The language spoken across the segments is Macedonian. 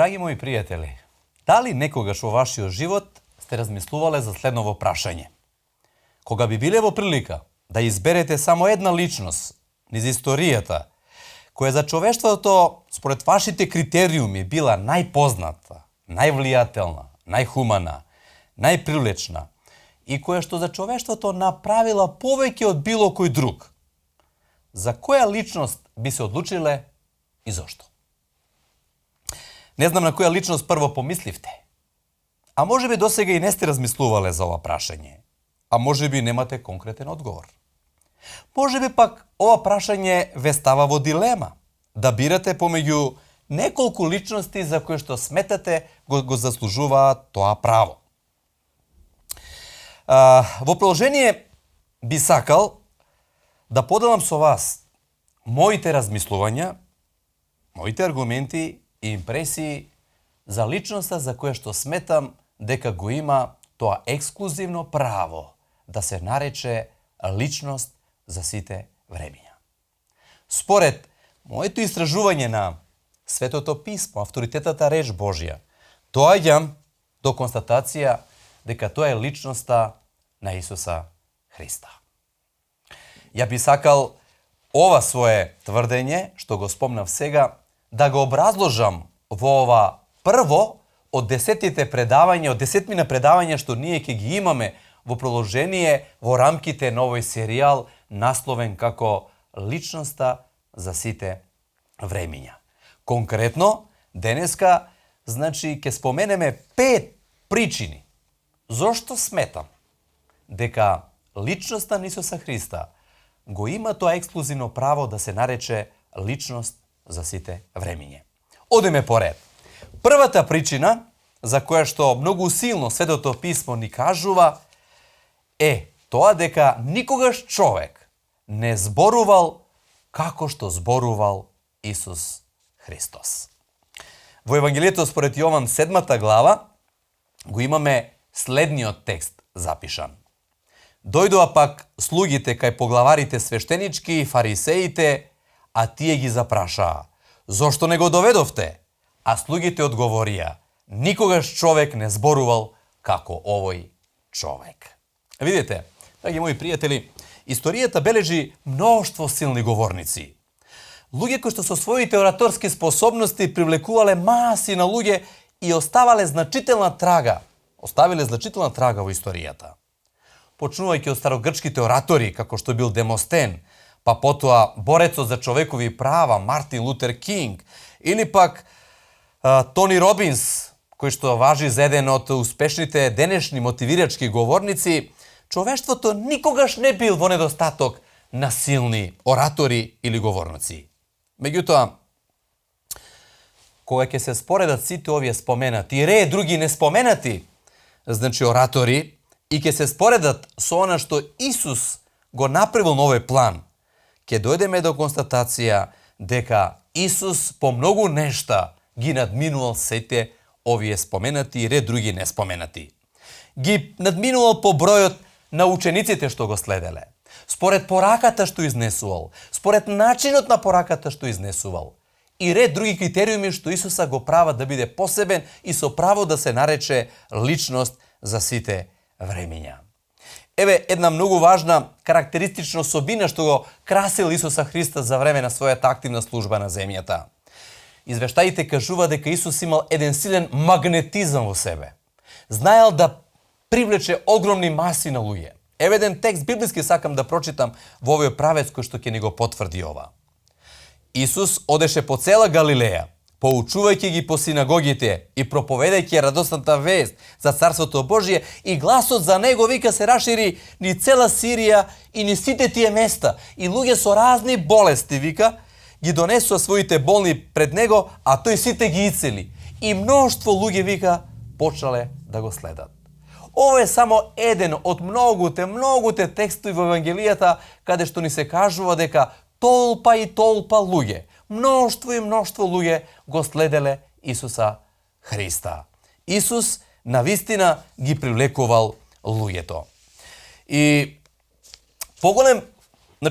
Драги мои пријатели, дали некогаш во вашиот живот сте размислувале за следново прашање? Кога би биле во прилика да изберете само една личност низ историјата, која за човештвото според вашите критериуми била најпозната, највлијателна, најхумана, најпривлечна и која што за човештвото направила повеќе од било кој друг, за која личност би се одлучиле и зошто? Не знам на која личност прво помисливте. А може би досега и не сте размислувале за ова прашање. А може би немате конкретен одговор. Може би пак ова прашање ве става во дилема, да бирате помеѓу неколку личности за кои што сметате го заслужуваат тоа право. Во продолжение би сакал да поделам со вас моите размислувања, моите аргументи и импресии за личноста за која што сметам дека го има тоа ексклузивно право да се нарече личност за сите времиња. Според моето истражување на Светото писмо, авторитетната реч Божја, доаѓам до констатација дека тоа е личноста на Исуса Христа. Ја би сакал ова свое тврдење, што го спомнав сега, да го образложам во ова прво од 10 предавања, од 10 предавања што ние ќе ги имаме во продолжение во рамките на овој серијал насловен како личноста за сите времиња. Конкретно, денеска, ќе споменеме 5 причини зошто сметам дека личноста на Исуса Христа го има тоа ексклузивно право да се нарече личност за сите времиња. Одеме поред. Првата причина, за која што многу силно Светото писмо ни кажува, е тоа дека никогаш човек не зборувал како што зборувал Исус Христос. Во Евангелието според Јован 7 глава го имаме следниот текст запишан. Дојдоа пак слугите кај поглаварите свештенички и фарисеите, а тие ги запрашаа: зошто не го доведовте? А слугите одговорија: никогаш човек не зборувал како овој човек. Видите, драги мои пријатели, историјата бележи мноштво силни говорници. Луѓе кои што со своите ораторски способности привлекувале маси на луѓе и оставиле значителна трага во историјата. Почнувајќи од старогрчките оратори, како што бил Демостен, па потоа борецот за човекови права Мартин Лутер Кинг, или пак Тони Робинс, кој што важи за еден од успешните денешни мотивирачки говорници, човештвото никогаш не бил во недостаток на силни оратори или говорници. Меѓутоа, кога ќе се споредат сите овие споменати и ред други не споменати, оратори, и ќе се споредат со она што Исус го направил на овој план, ќе дојдеме до констатација дека Исус по многу нешта ги надминувал сите овие споменати и ред други не споменати. Ги надминувал по бројот на учениците што го следеле, според пораката што изнесувал, според начинот на пораката што изнесувал и ред други критериуми што Исуса го прават да биде посебен и со право да се нарече личност за сите времиња. Еве една многу важна карактеристична особина што го красил Исуса Христа за време на својата активна служба на земјата. Извештаите кажува дека Исус имал еден силен магнетизам во себе. Знаел да привлече огромни маси на луѓе. Еве еден текст библиски сакам да прочитам во овој правец кој што ќе ни го потврди ова. Исус одеше по цела Галилеја, поучувајќи ги по синагогите и проповедајќи радосната вест за Царството Божие, и гласот за него вика се рашири ни цела Сирија и ни сите тие места, и луѓе со разни болести, вика, ги донесува своите болни пред него, а тој сите ги исцели. И мноштво луѓе, вика, почнале да го следат. Ова е само еден од многуте текстови во Евангелијата каде што ни се кажува дека толпа и толпа луѓе, мноштво и мноштво луѓе го следеле Исуса Христа. Исус навистина ги привлекувал луѓето. И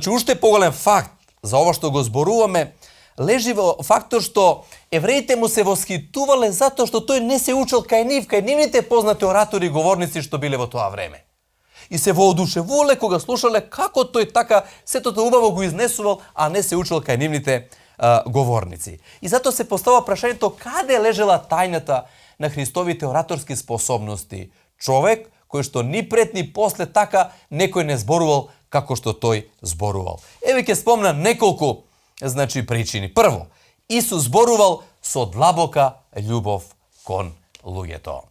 уште поголем факт за ова што го зборуваме, лежи во фактор што евреите му се восхитувале затоа што тој не се учел кај нивните познати оратори и говорници што биле во тоа време. И се воодушевувале кога слушале како тој така сето тоа убаво го изнесувал, а не се учел кај нивните говорници. И затоа се постава прашањето каде лежела тајната на Христовите ораторски способности. Човек кој што ни пред ни после така некој не зборувал како што тој зборувал. Еве ќе спомнам неколку причини. Прво, Исус зборувал со длабока љубов кон луѓето.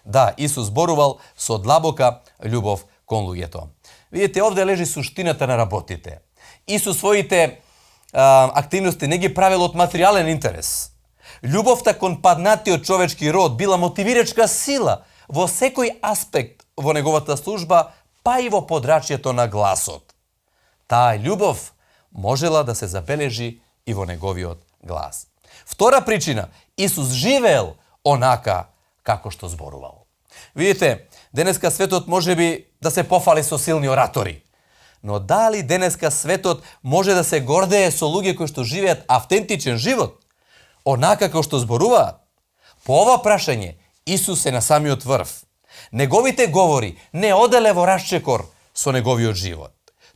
Да, Исус зборувал со длабока љубов кон луѓето. Видите, овде лежи суштината на работите. Исус своите активности не ги правил од материјален интерес. Љубовта кон паднатиот човечки род била мотивирачка сила во секој аспект во неговата служба, па и во подрачјето на гласот. Таа љубов можела да се забележи и во неговиот глас. Втора причина, Исус живеел онака како што зборувал. Видите, денеска светот може би да се пофали со силни оратори. Но дали денеска светот може да се гордее со луѓе кои што живеат автентичен живот, онака како што зборуваат? По ова прашање, Исус е на самиот врв. Неговите говори не оделе во расчекор со неговиот живот.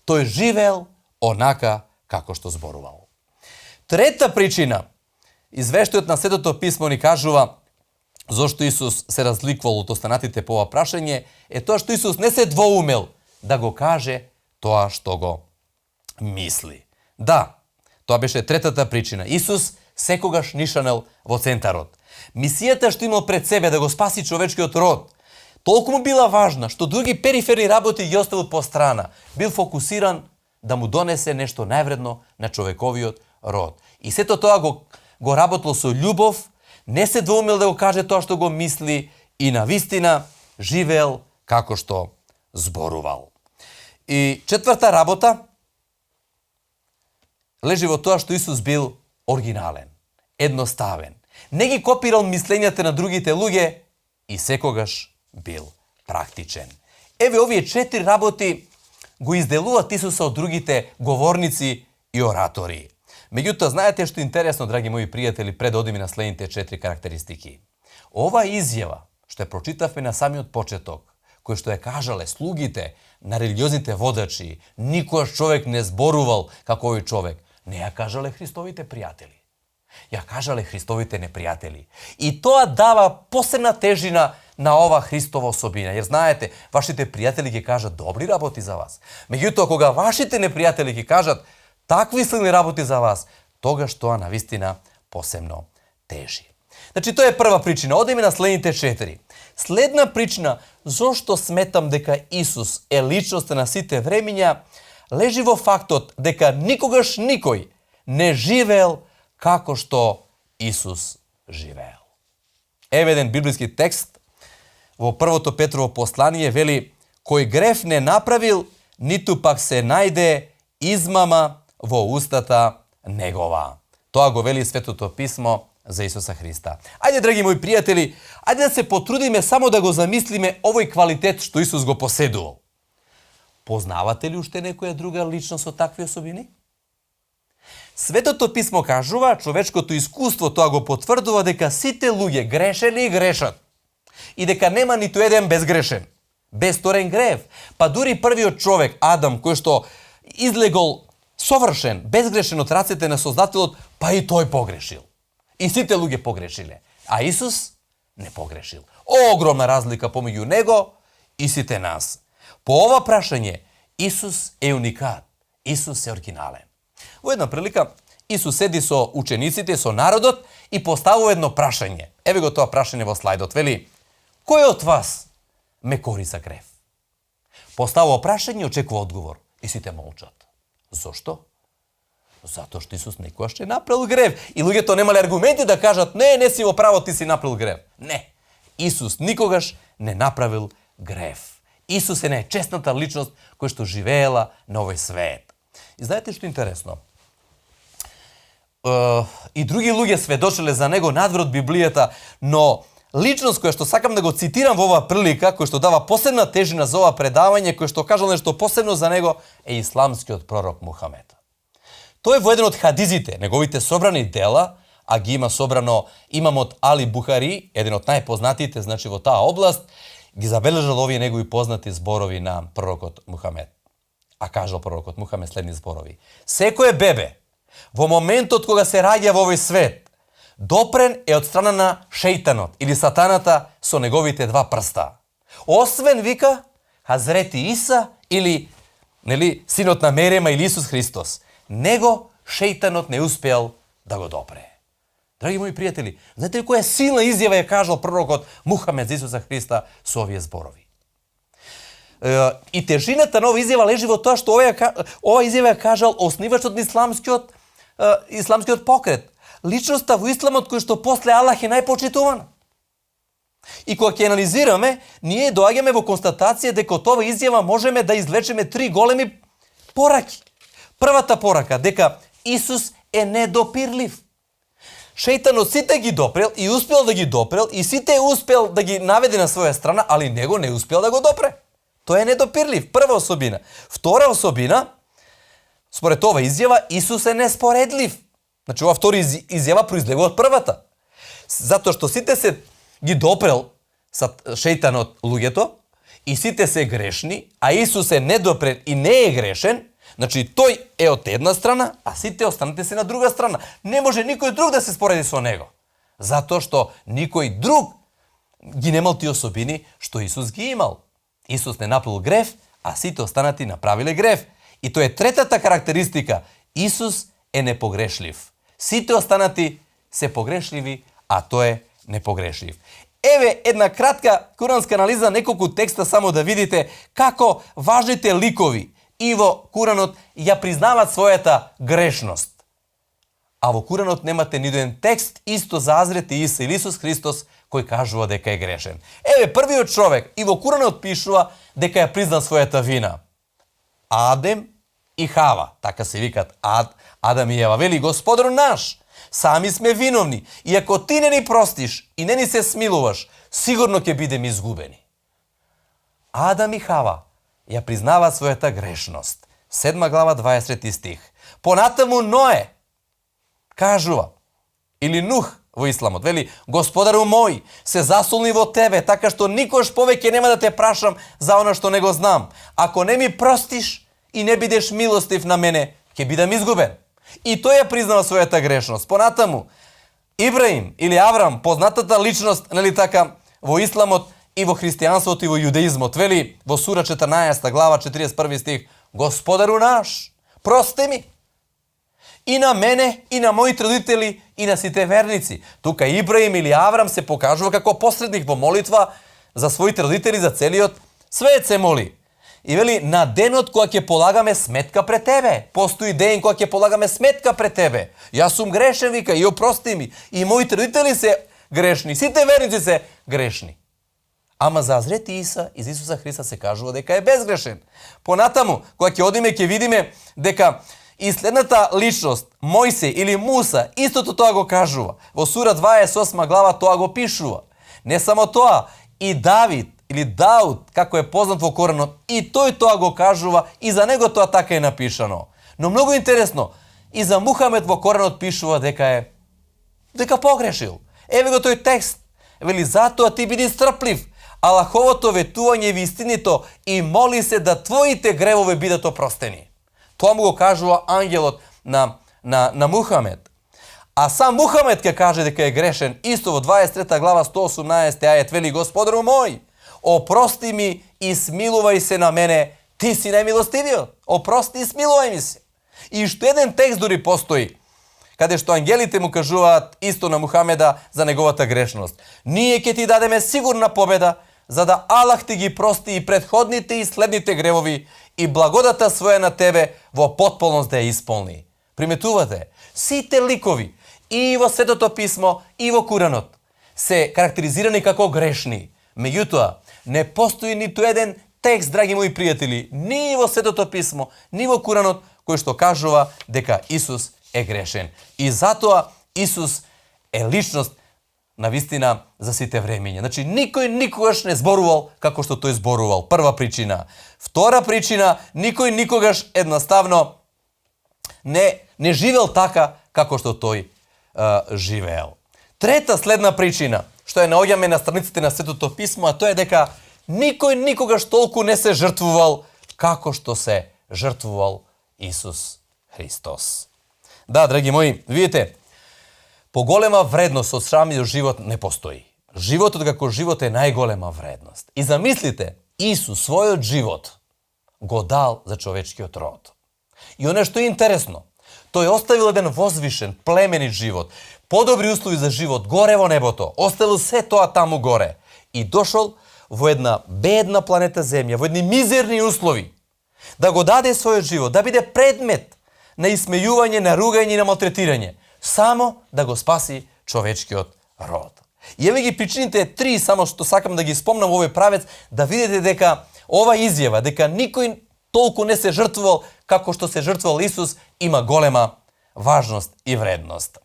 Тој живеел онака како што зборувал. Трета причина, извештајот на Светото писмо ни кажува зошто Исус се разликувал од останатите по ова прашање, е тоа што Исус не се двоумел да го каже тоа што го мисли. Да, тоа беше третата причина. Исус секогаш нишанел во центарот. Мисијата што имал пред себе да го спаси човечкиот род, толку му била важна што други периферни работи ги оставил по страна. Бил фокусиран да му донесе нешто највредно на човековиот род. И сето тоа го работил со љубов, не се двоумел да го каже тоа што го мисли и на вистина живеел како што зборувал. И четврта работа лежи во тоа што Исус бил оригинален, едноставен. Не ги копирал мислењата на другите луѓе и секогаш бил практичен. Еве овие 4 работи го изделуваат Исуса од другите говорници и оратори. Меѓутоа, знаете што е интересно, драги мои пријатели, пред да одиме на следните 4 карактеристики. Ова изјава, што ја прочитавме на самиот почеток, кој што ја кажале слугите на религиозните водачи, никош човек не зборувал како овој човек, не ја кажале Христовите пријатели. Ја кажале Христовите непријатели. И тоа дава посебна тежина на ова Христова особина. Jer знаете, вашите пријатели ќе кажат добри работи за вас. Меѓутоа, кога вашите непријатели ќе кажат такви силни работи за вас, тогаш тоа навистина посебно тежи. Значи, тоа е прва причина. Одеме на следните 4. Следна причина зошто сметам дека Исус е личноста на сите времиња, лежи во фактот дека никогаш никој не живеел како што Исус живеел. Еве еден библиски текст во првото Петрово послание вели: кој греф не направил, ниту пак се најде измама во устата негова. Тоа го вели Светото писмо за Исуса Христа. Ајде, драги мои пријатели, ајде да се потрудиме само да го замислиме овој квалитет што Исус го поседувал. Познавате ли уште некоја друга личност со такви особини? Светото писмо кажува, човечкото искуство тоа го потврдува дека сите луѓе грешеле и грешат. И дека нема ниту еден безгрешен, безсторен грев. Па дури првиот човек, Адам, кој што излегол совршен, безгрешен од рацете на Создателот, па и тој погрешил. И сите луѓе погрешиле. А Исус не погрешил. Огромна разлика помеѓу него и сите нас. По ова прашање, Исус е уникат. Исус е оригинален. Во една прилика, Исус седи со учениците, со народот и поставува едно прашање. Еве го тоа прашање во слайдот. Вели: кој од вас ме кори за грев? Поставува прашање и очекува одговор. И сите молчат. Зошто? Затоа што Исус некојаш не направил грев. И луѓето немале аргументи да кажат: не си во право, ти си направил грев. Не. Исус никогаш не направил грев. Исус е најчестната личност која што живеела на овој свет. И знаете што е интересно? И други луѓе сведочеле за него надвор од Библијата, но личност која што сакам да го цитирам во оваа прилика, кој што дава посебна тежина за ова предавање, кој што кажал нешто посебно за него, е исламскиот пророк Мухамед. Тој во еден од хадизите, неговите собрани дела, а ги има собрано, имам од Али Бухари, еден од најпознатите, значи во таа област, ги забележал овие негови познати зборови на пророкот Мухамед. А кажал пророкот Мухамед следни зборови. Секое бебе, во моментот кога се раѓа во овој свет, допрен е од страна на шејтанот или сатаната со неговите два прста. Освен, вика, Хазрети Иса или синот на Мерема или Исус Христос. Него шејтанот не успеал да го допре. Драги мои пријатели, знаете ли која силна изјава ја кажал пророкот Мухамед за Исуса Христа со овие зборови? И тежината на оваа изјава лежи во тоа што ова изјава ја кажал основачот на исламскиот покрет. Личноста во исламот кој што после Аллах е најпочитувана. И кога ќе анализираме, ние доаѓаме во констатација дека од ова изјава можеме да извлечеме три големи пораки. Првата порака, дека Исус е недопирлив. Шејтанот сите ги допрел и успел да ги допрел и сите успел да ги наведе на своја страна, али него не успел да го допре. Тој е недопирлив. Прва особина. Втора особина, според ова изјава, Исус е неспоредлив. Значи, ова втора изјава произлегува од првата. Затоа што сите се ги допрел шејтанот луѓето и сите се грешни, а Исус е недопрен и не е грешен, значи тој е од една страна, а сите останете се на друга страна. Не може никој друг да се спореди со него. Затоа што никој друг ги немал тие особини што Исус ги имал. Исус не направил грев, а сите останати направиле грев. И тоа е третата карактеристика. Исус е непогрешлив. Сите останати се погрешливи, а тој е непогрешлив. Еве една кратка куранска анализа, неколку текста само да видите како важните ликови и во Куранот ја признават својата грешност. А во Куранот немате ниту еден текст исто за Азрети Иса или Исус Христос кој кажува дека е грешен. Еве првиот човек и во Куранот пишува дека ја призна својата вина. Адем и Хава, така се викат Адам и Ева, вели Господар наш, сами сме виновни и ако ти не ни простиш и не ни се смилуваш, сигурно ќе бидеме изгубени. Адам и Хава ја признаваат својата грешност. 7 глава 23 стих. Понатаму Ное кажува, или Нух во исламот, вели Господару мој, се засолни во тебе, така што никош повеќе нема да те прашам за она што не го знам. Ако не ми простиш и не бидеш милостив на мене, ќе бидам изгубен. И тој ја признава својата грешност. Понатаму Ибраим или Аврам, познатата личност, нели така, во исламот и во христијанството и во јудеизмот, вели во сура 14 глава 41 стих, Господару наш, прости ми. И на мене, и на моите родители, и на сите верници. Тука Ибраим или Аврам се покажува како посредник во молитва за своите родители, за целиот свет се моли. И вели, на денот кога ќе полагаме сметка пред тебе. Постои ден кога ќе полагаме сметка пред тебе. Јас сум грешен, вика, и опрости ми. И моите родители се грешни, сите верници се грешни. Ама за Азрети Иса, из Исуса Христа се кажува дека е безгрешен. Понатаму, кога ќе одиме, ќе видиме дека и следната личност, Мојсе или Муса, истото тоа го кажува. Во сура 28 глава тоа го пишува. Не само тоа, и Давид или Дауд, како е познат во Коранот, и тој тоа го кажува, и за него тоа така е напишано. Но многу интересно, и за Мухамед во Коранот пишува дека погрешил. Еве го тој текст. Вели, затоа ти биди стрплив, Аллаховото ветување вистинито и моли се да твоите гревови бидат опростени. Тоа му го кажува ангелот на Мухамед. А сам Мухамед ќе каже дека е грешен, исто во 23 глава 118 ајет, вели Господару мој, опрости ми и смилувај се на мене, ти си најмилостивиот. Опрости и смилувај ми се. И што еден текст дури постои, каде што ангелите му кажуваат исто на Мухамеда за неговата грешност. Ние ќе ти дадеме сигурна победа, за да Аллах ти ги прости и предходните и следните гревови и благодата своја на тебе во потполност да ја исполни. Приметувате, сите ликови и во Светото писмо и во Куранот се карактеризирани како грешни. Меѓутоа, не постои ниту еден текст, драги мои пријатели, ни во Светото писмо, ни во Куранот, кој што кажува дека Исус е грешен. И затоа Исус е личност на вистина за сите времења. Значи, никој никогаш не зборувал како што тој зборувал. Прва причина. Втора причина, никој никогаш едноставно не живел така како што тој живеел. Трета следна причина, што ја наоѓаме на страниците на Светото писмо, а тоа е дека никој никогаш толку не се жртвувал како што се жртвувал Исус Христос. Да, драги мои, видите, поголема вредност од самиот живот не постои. Животот како живот е најголема вредност. И замислите, Исус својот живот го дал за човечкиот род. И оно што е интересно, тој оставил еден возвишен, племенит живот, подобри услови за живот, горе во небото, оставил се тоа таму горе и дошол во една бедна планета Земја, во едни мизерни услови, да го даде својот живот, да биде предмет на исмејување, на ругање и на малтретирање, само да го спаси човечкиот род. И еве ги причините три, само што сакам да ги спомнам во овој правец, да видите дека ова изјава, дека никој толку не се жртвувал како што се жртвувал Исус, има голема важност и вредност.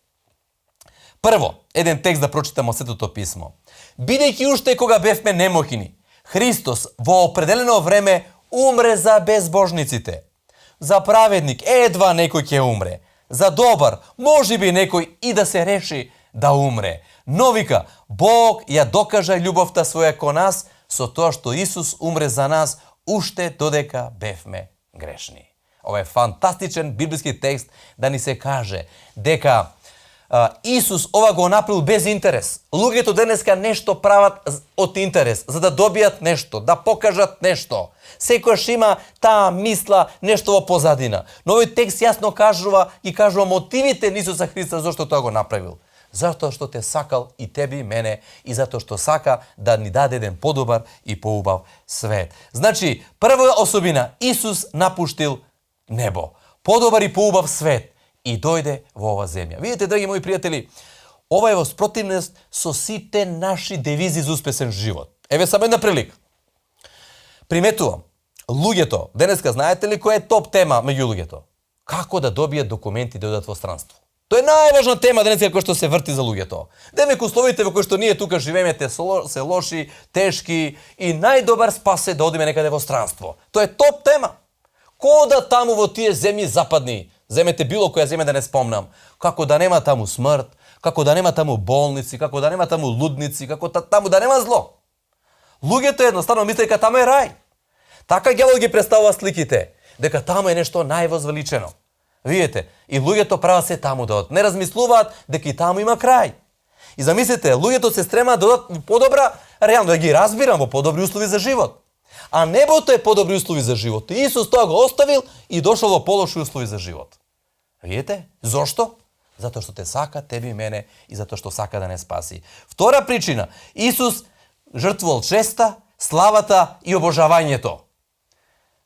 Прво, еден текст да прочитам од Светото писмо. Бидејќи уште кога бевме немохини, Христос во определено време умре за безбожниците. За праведник едва некој ќе умре. За добар, можеби некој и да се реши да умре. Но вика, Бог ја докажа љубовта своја кон нас со тоа што Исус умре за нас уште додека бевме грешни. Ова е фантастичен библиски текст да ни се каже дека Исус ова го направил без интерес. Луѓето денеска нешто прават од интерес, за да добијат нешто, да покажат нешто. Секојаш има таа мисла, нешто во позадина. Но овој текст јасно кажува мотивите на Исуса Христа зашто тоа го направил. Затоа што те сакал и тебе и мене, и затоа што сака да ни даде еден подобар и поубав свет. Значи, прва особина, Исус напуштил небо. Подобар и поубав свет и дојде во ова земја. Видите, драги мои пријатели, ова е во спротивност со сите наши девизи за успесен живот. Еве само една прилика. Приметувам, луѓето, денеска знаете ли која е топ тема меѓу луѓето? Како да добијат документи да одат во странство. Тоа е најважна тема денеска која што се врти за луѓето. Демек условите во кои што ние тука живееме се лоши, тешки и најдобар спас е да одиме некаде во странство. Тоа е топ тема. Ко да таму во тие земји западни, земете било која земја да не спомнам, како да нема таму смрт, како да нема таму болници, како да нема таму лудници, како таму да нема зло. Луѓето едноставно мислеат дека таму е рај. Така ѓавол ги представува сликите, дека таму е нешто највозвеличено. Видите, и луѓето прават се таму да одат. Не размислуваат дека и таму има крај. И замислете, луѓето се стремаат да одат во подобра, реално да ги разбирам, во подобри услови за живот. А небото е подобри услови за живот. И Исус тоа го оставил и дошол во полоши услови за живот. Видите? Зошто? Затоа што те сака тебе и мене и затоа што сака да не спаси. Втора причина, Исус жртвувал честа, славата и обожавањето,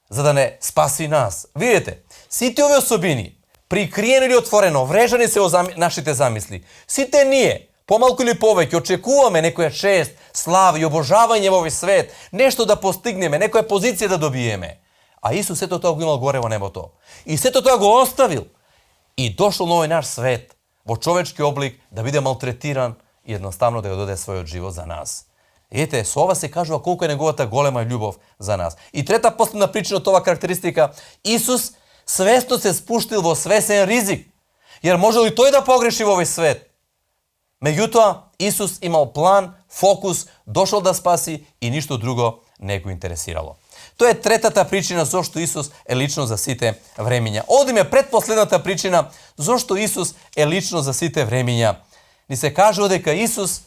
за да не спаси нас. Видите, сите овие особини, прикриено или отворено, врежани се во нашите замисли. Сите ние, помалку или повеќе, очекуваме некоја чест, слава и обожавање во овој свет, нешто да постигнеме, некоја позиција да добиеме. А Исус сето тоа го имал горе во небото. И сето тоа го оставил. И дошол на овој наш свет, во човечки облик, да биде малтретиран и едноставно да го даде својот живот за нас. Ете, со ова се кажува колку е неговата голема љубов за нас. И трета последна причина од оваа карактеристика, Исус свесно се спуштил во свесен ризик, jer може ли тој да погреши во овој свет? Меѓутоа, Исус имал план, фокус, дошол да спаси и ништо друго не го интересирало. Тоа е третата причина зошто Исус е лично за сите времиња. Одиме пред последната причина зошто Исус е лично за сите времиња. Ни се кажува дека Исус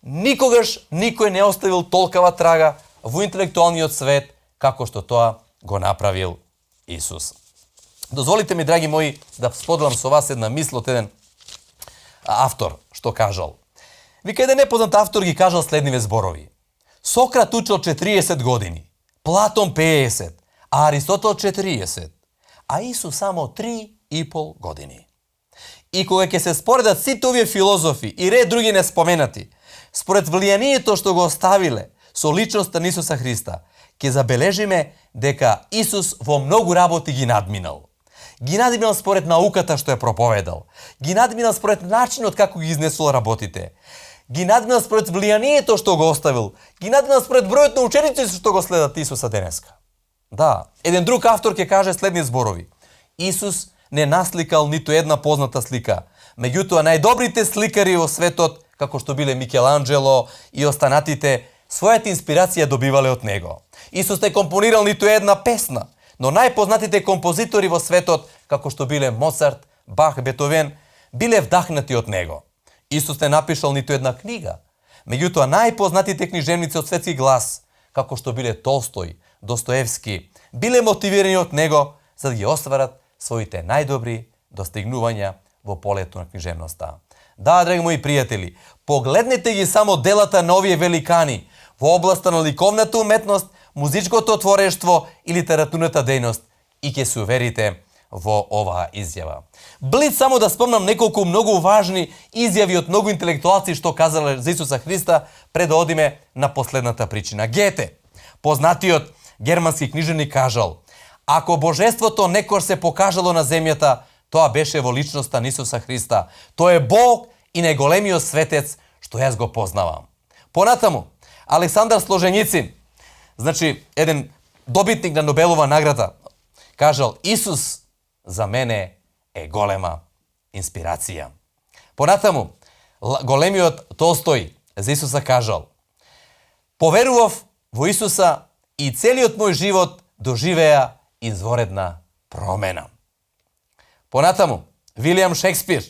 никогаш никој не оставил толкава трага во интелектуалниот свет како што тоа го направил Исус. Дозволите ми, драги мои, да споделам со вас една мисла од еден автор што кажал. Вика, еден непознат автор ги кажал следниве зборови. Сократ учел 40 години, Платон 50, а Аристотел 40, а Исус само 3,5 години. И кога ќе се споредат сите овие филозофи и ред други неспоменати, според влијанието што го оставиле со личноста на Исуса Христа, ќе забележиме дека Исус во многу работи ги надминал. Ги надминал според науката што ја проповедал. Ги надминал според начинот како ги изнесул работите. Ги надминал според влијанието што го оставил. Ги надминал според бројот на ученици што го следат Исуса денеска. Да, еден друг автор ќе каже следни зборови. Исус не насликал ниту една позната слика, Меѓутоа, најдобрите сликари во светот, како што биле Микеланджело и останатите, својата инспирација добивале од него. Исус не компонирал ниту една песна, но најпознатите композитори во светот, како што биле Моцарт, Бах, Бетовен, биле вдахнати од него. Исус не напишал ниту една книга. Меѓутоа, најпознатите книжевници од светски глас, како што биле Толстој, Достоевски, биле мотивирани од него за да ги остварат своите најдобри достигнувања во полето на книжевноста. Да, драги мои пријатели, погледнете ги само делата на овие великани во областа на ликовната уметност, музичкото творештво и литературната дејност и ќе се уверите во оваа изјава. Блиц само да спомнам неколку многу важни изјави од многу интелектуалци што казале за Исуса Христа пред да одиме на последната причина. Гете, познатиот германски книжевник, кажал: ако божеството некош се покажало на земјата, тоа беше во личноста на Исуса Христа. Тој е Бог и најголемиот светец што јас го познавам. Понатаму, Александар Сложењицин, значи еден добитник на Нобелова награда, кажал: Исус за мене е голема инспирација. Понатаму, големиот Толстој за Исуса кажал: поверував во Исуса и целиот мој живот доживеа изворедна промена. Понатаму, Вилијам Шекспир,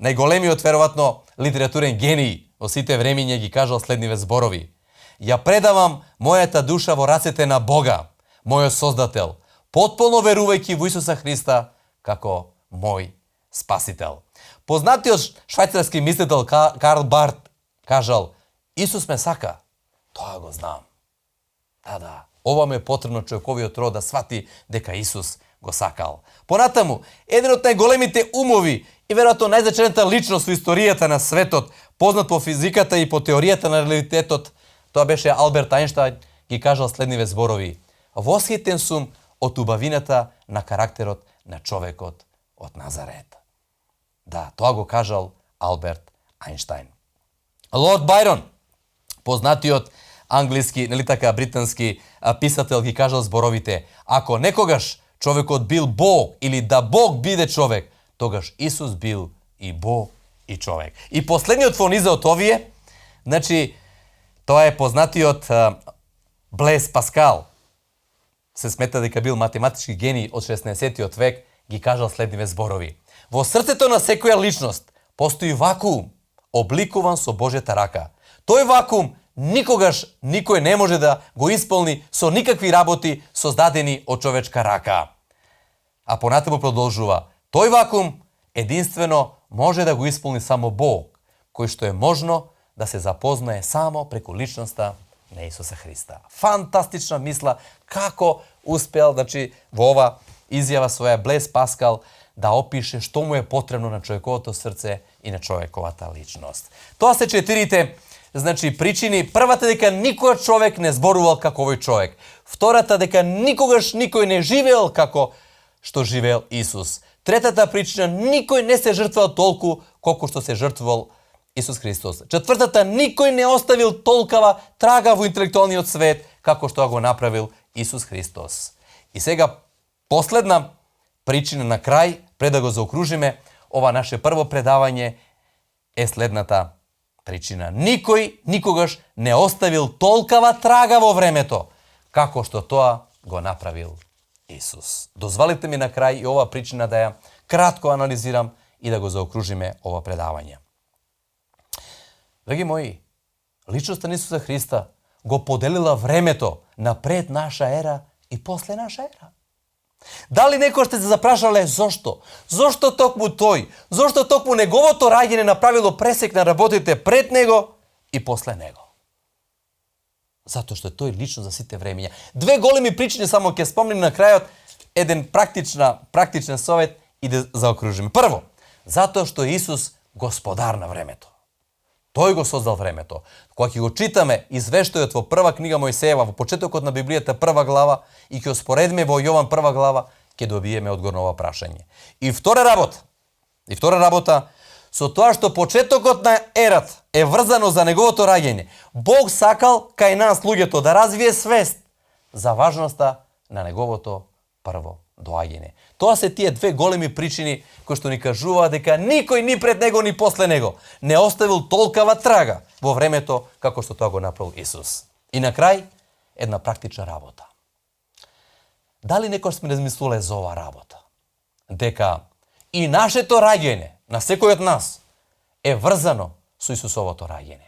најголемиот веројатно литературен гений во сите времиња, ги кажал следниве зборови: ја предавам мојата душа во рацете на Бога, мојот Создател, потполно верувајќи во Исуса Христа како мој спасител. Познатиот швајцарски мислител Карл Барт кажал: Исус ме сака, тоа го знам. Да, ова ме е потребно човековиот род да свати дека Исус го сакал. Понатаму, еден од најголемите умови и веројатно најзначајната личност во историјата на светот, познат по физиката и по теоријата на релативитетот, тоа беше Алберт Ајнштајн, ги кажал следниве зборови: восхитен сум од убавината на карактерот на човекот од Назарет. Да, тоа го кажал Алберт Ајнштајн. Лорд Бајрон, познатиот англиски, нели така, британски писател, ги кажал зборовите: ако некогаш човекот бил Бог или да Бог биде човек, тогаш Исус бил и Бог и човек. И последниот во низа од овие, значи, тоа е познатиот Блез Паскал. Се смета дека бил математички гений од 16 век, ги кажал следниве зборови: во срцето на секоја личност постои вакуум, обликуван со Божјата рака. Тој вакуум никогаш никој не може да го исполни со никакви работи создадени од човечка рака. А понатаму продолжува: тој вакуум единствено може да го исполни само Бог, кој што е можно да се запознае само преку личноста на Исуса Христа. Фантастична мисла како успел, значи, во ова изјава своја Блез Паскал да опише што му е потребно на човековото срце и на човековата личност. Тоа се 4 значи причини. Првата дека никој човек не зборувал како овој човек. Втората дека никогаш никој не живеел како што живеел Исус. Третата причина, никој не се жртвал толку колку што се жртвувал Исус Христос. Четвртата, никој не оставил толкава трага во интелектуалниот свет како што го направил Исус Христос. И сега последна причина на крај, пред да го заокружиме ова наше прво предавање, е следната причина. Никој никогаш не оставил толкава трага во времето како што тоа го направил Исус. Дозволите ми на крај и ова причина да ја кратко анализирам и да го заокружиме ова предавање. Драги мои, личноста на Исуса Христа го поделила времето на пред наша ера и после наша ера. Дали некој сте се запрашале зошто? Зошто токму тој? Зошто токму неговото раѓање направило пресек на работите пред него и после него? Затоа што тој лично за сите времења. Две големи причини само ќе спомним на крајот, еден практичен совет и да заокружиме. Прво, затоа што Исус господар на времето. Тој го создал времето. Кога ќе го читаме извештајот во прва книга Мојсеева, во почетокот на Библијата прва глава и ќе споредиме во Јован прва глава, ќе добиеме одговор на ова прашање. И втора работа, со тоа што почетокот на ерата е врзано за неговото раѓање. Бог сакал кај нас луѓето да развие свест за важноста на неговото прво доаѓање. Тоа се тие две големи причини кои што ни кажуваат дека никој ни пред него ни после него не оставил толкава трага во времето како што тоа го направил Исус. И на крај, една практична работа. Дали некој сме размислувале за оваа работа? Дека и нашето раѓање, на секој од нас, е врзано со Исусовото раѓање.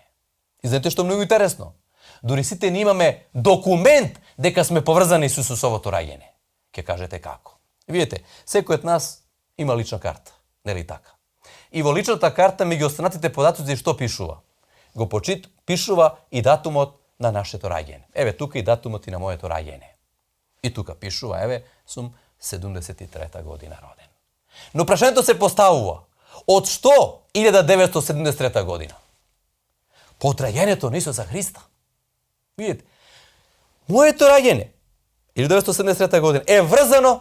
И знаете што многу интересно? Дури сите ние имаме документ дека сме поврзани со Исусовото раѓање. Ке кажете како. Видете, секој од нас има лична карта, нели така? И во личната карта меѓу останатите податоци што пишува? Го пишува и датумот на нашето раѓање. Еве тука и датумот и на моето раѓање. И тука пишува, еве, сум 73 година роден. Но прашањето се поставува, од што 1973 година? По раѓањето на Исуса Христа. Видите, моето раѓање 1973 година е врзано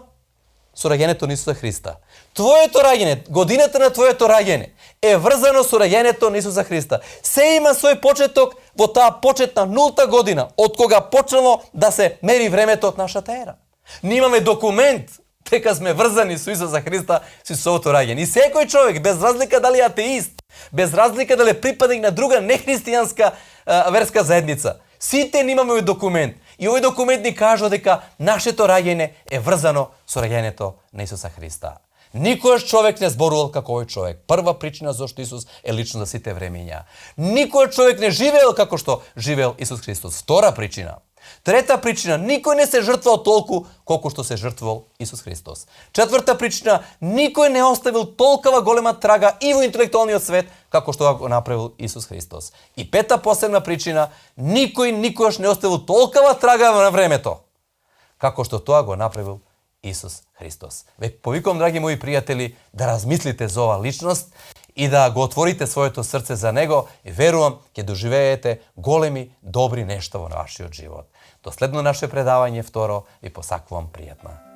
со раѓањето на Исуса Христа. Твоето раѓање, годината на твоето раѓање е врзано со раѓањето на Исуса Христа. Се има свој почеток во таа почетна нулта година, од кога почнало да се мери времето од нашата ера. Ние имаме документ дека сме врзани со Исуса Христа, со Исусовото раѓање. И секој човек, без разлика дали е атеист, без разлика дали е припадник на друга нехристијанска верска заедница, сите ние имаме овој документ. И овој документ ни кажува дека нашето раѓање е врзано со раѓањето на Исуса Христа. Никојаш човек не зборувал како овој човек. Прва причина зашто Исус е лично за сите времења. Никој човек не живеел како што живеел Исус Христос. Втора причина. Трета причина, никој не се жртвал толку колку што се жртвал Исус Христос. Четврта причина, никој не оставил толкова голема трага и во интелектуалниот свет како што го направил Исус Христос. И пета посебна причина, никој никогаш не оставил толкова трага на времето како што тоа го направил Исус Христос. Веќе повикувам, драги мои пријатели, да размислите за оваа личност и да го отворите своето срце за него и верувам ќе доживеете големи добри нешта во вашиот живот. До следно наше предавање, второ, ви посакувам пријатна